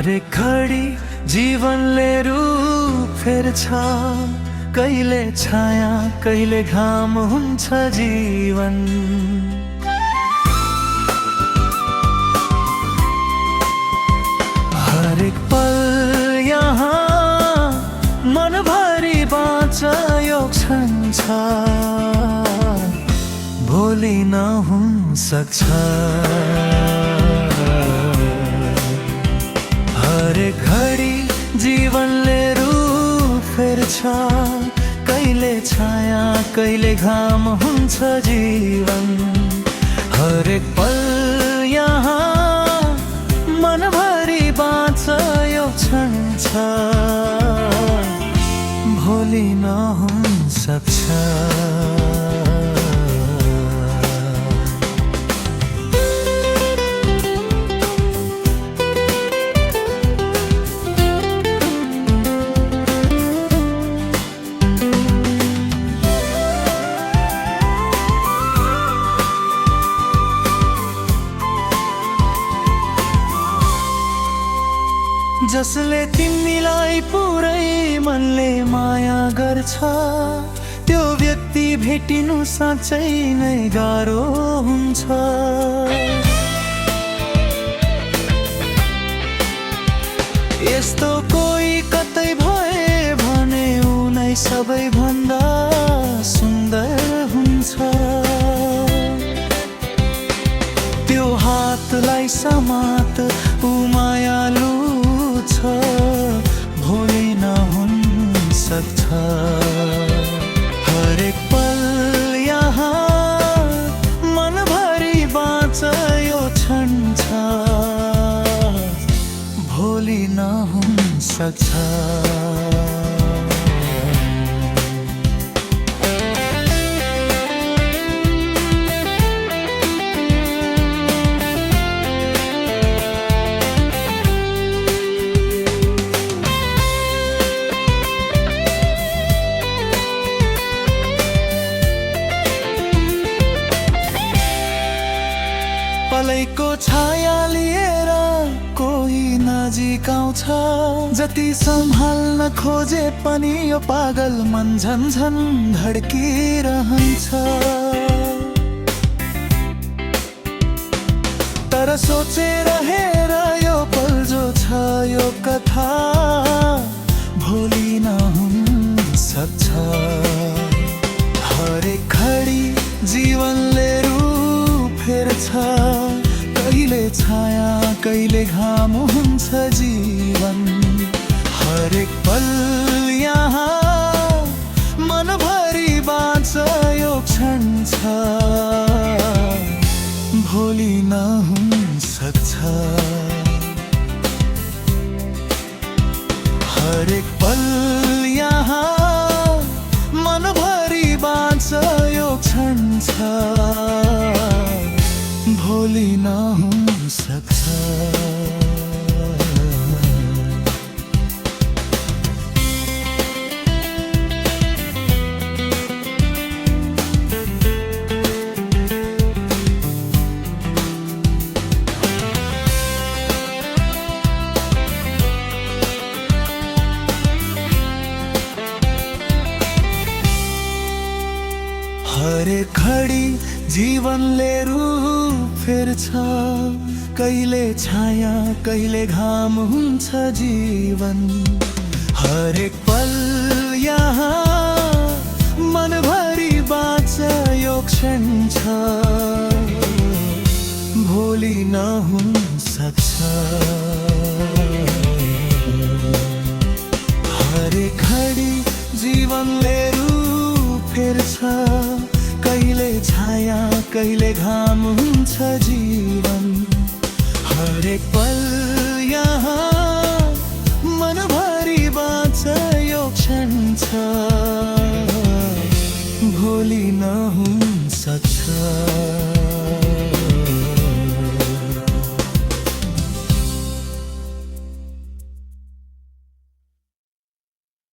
हरेक घडी जीवनले रूप फेर्छ, कहिले छाया कहिले घाम हुन्छ जीवन। हरेक पल यहाँ मनभरि बाँच यो क्षण छ, भोलि नहुन सक्छ। हरेक घडी जीवनले रूप फेर्छ, कहिले छाया कहिले घाम हुन्छ जीवन। हरेक पल यहाँ मनभरि बाँच यो क्षण छ, भोलि नहुन सक्छ। जसले तिमीलाई पुरै मनले माया गर्छ, त्यो व्यक्ति भेटिनु साँच्चै नै गाह्रो हुन्छ। यस्तो कोही कतै भए भने उनै सबैभन्दा सुन्दर हुन्छ। त्यो हातलाई समात ऊ मायालु छ, भोलि नहुन सक्छ। हरेक पल यहाँ मनभरि बाँच यो क्षण छ, भोलि नहुन सक्छ। पलैको छाया लिएर कोही नजिक आउँछ, जति सम्हाल्न खोजे पनि यो पागल मन झन्झन धड्किरहन्छ। तर सोचेर हेर यो पल जो छ यो कथा, भोलि नहुन सक्छ। हरेक घडी जीवनले रूप फेर्छ, कहिले छाया कहिले घाम हुन्छ जीवन। हरेक पल यहाँ मनभरि बाँच यो क्षण छ, भोलि नहुन सक्छ। हरेक पल यहाँ मनभरि बाँच यो क्षण छ, भोलि नहुन सक्छ। हरेक घडी जीवनले रूप फेर्छ, कहिले छाया कहिले घाम हुन्छ जीवन। हरेक पल यहाँ मनभरि बाँच यो क्षण छ, भोलि नहुन सक्छ। हरेक घडी जीवनले रूप फेर्छ, कहिले छाया कहिले घाम हुन्छ जीवन। हरेक पल यहाँ मनभरि बाँच यो क्षण छ,